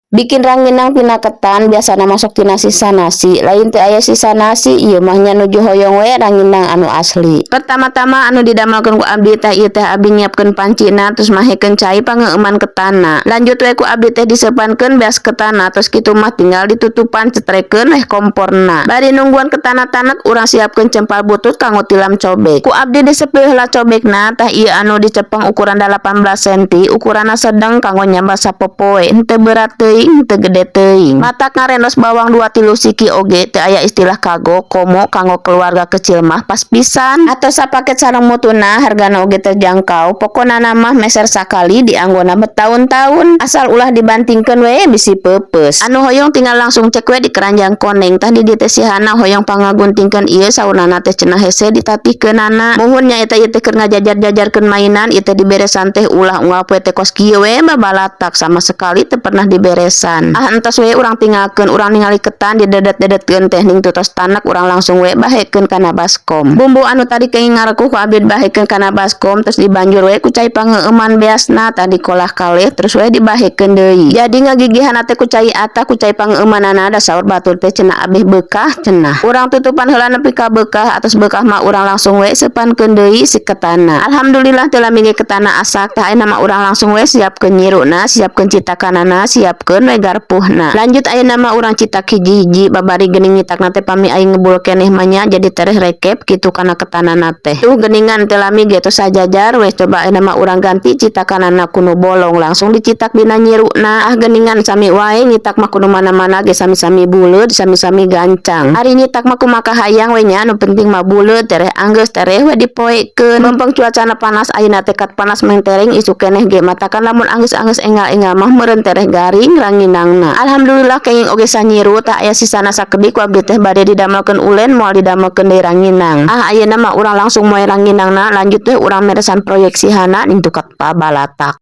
Bikin ranginang tina ketan biasana masuk tina sisa nasi. Lain teu aya sisa nasi, ieu mah nya nuju hoyong we ranginang anu asli. Pertama-tama anu didamelkeun ku abdi teh ieu teh abdi nyiapkeun pancina, terus mahekeun cai pangeueuman ketanna. Lanjut we ku abdi teh diseupankeun beas ketanna, terus kitu mah tinggal ditutupan, cetrekeun weh komporna. Bari nungguan ketanna tanek, urang siapkeun cempal butut kanggo tilam cobek. Ku abdi disepeuh heula cobekna. Tah, ieu anu dicepeng ukuran 18 cm, ukuranna sedeng kanggo nyambal sapopoe, henteu berat teuing, teu gede teuing. Matak ngarendos bawang dua tilu siki oge teu aya istilah kagok, komo kanggo keluarga kecil mah pas pisan. Atau sapaket sareng mutuna, hargana oge terjangkau. Pokona mah meser sakali dianggona bertahun-tahun. Asal ulah dibantingkeun we, bisi peupeus. Anu hoyong tinggal langsung cek we di keranjang koneng. Tah, di dieu teh si Hana hoyong pangaguntingkeun ieu, saurnana teh cenah hese ditatihkeunana. Muhun nya eta ieu teh keur ngajajar-jajarkeun mainan. Ieu teh diberesan teh ulah unggal poe teh kos kieu we babalatak, sama sekali teu pernah diberesan. Ah, entos we urang tinggalkeun, urang ningali ketan didedet-dedetkeun teh ning tutos tanek, urang langsung we bahekeun kana baskom. Bumbu anu tadi kenging ngarekuh ku abdi dibahekeun kana baskom, terus dibanjur we ku cai pangeueuman beasna. Tadi kolah kalih, terus we dibahekeun deui. Jadi ngagigihan teh ku cai atah ku cai pangeueumanana, da saur batur teh cenah abeh beukah cenah. Urang tutupan heula nepi ka beukah. Atos beukah mah urang langsung we seupankeun deui si ketanna. Alhamdulillah, teu lami ge ketanna asak. Tah, ayeuna mah urang langsung we siapkeun nyiruna, siapkeun citakanana, siapkeun we garpuhna. Lanjut, ayeuna mah urang citak hiji-hiji. Babari geuning nyitakna teh pami aing ngebul keneh mah nya, jadi tereh rekep kitu kana ketanana teh. Tuh geuningan, teu lami ge tos sajajar we. Coba ayeuna mah urang ganti citakanana ku nu bolong, langsung dicitak dina nyiruna. Ah, geuningan sami wae nyitak mah kudu mana-mana ge, sami-sami buleud, sami-sami gancang. Ari nyitak mah kumaha hayang we nya, nu penting mah buleud, tereh anggeus, tereh we dipoekeun. Mumpung cuacana panas ayeuna teh, kat panas mentereng isuk keneh ge, matakan lamun anggeus-anggeus enggal-enggal mah meureun tereh garing ranginangna. Alhamdulillah, kenging oge sanyiru. Tah, aya sisana sakedik, ku abdi teh bade didamelkeun ulen, moal didamelkeun deui ranginang. Ah, ayeuna mah urang langsung moe ranginangna. Lanjut teh urang meresan proyek si Hana ning tukat pabalatak.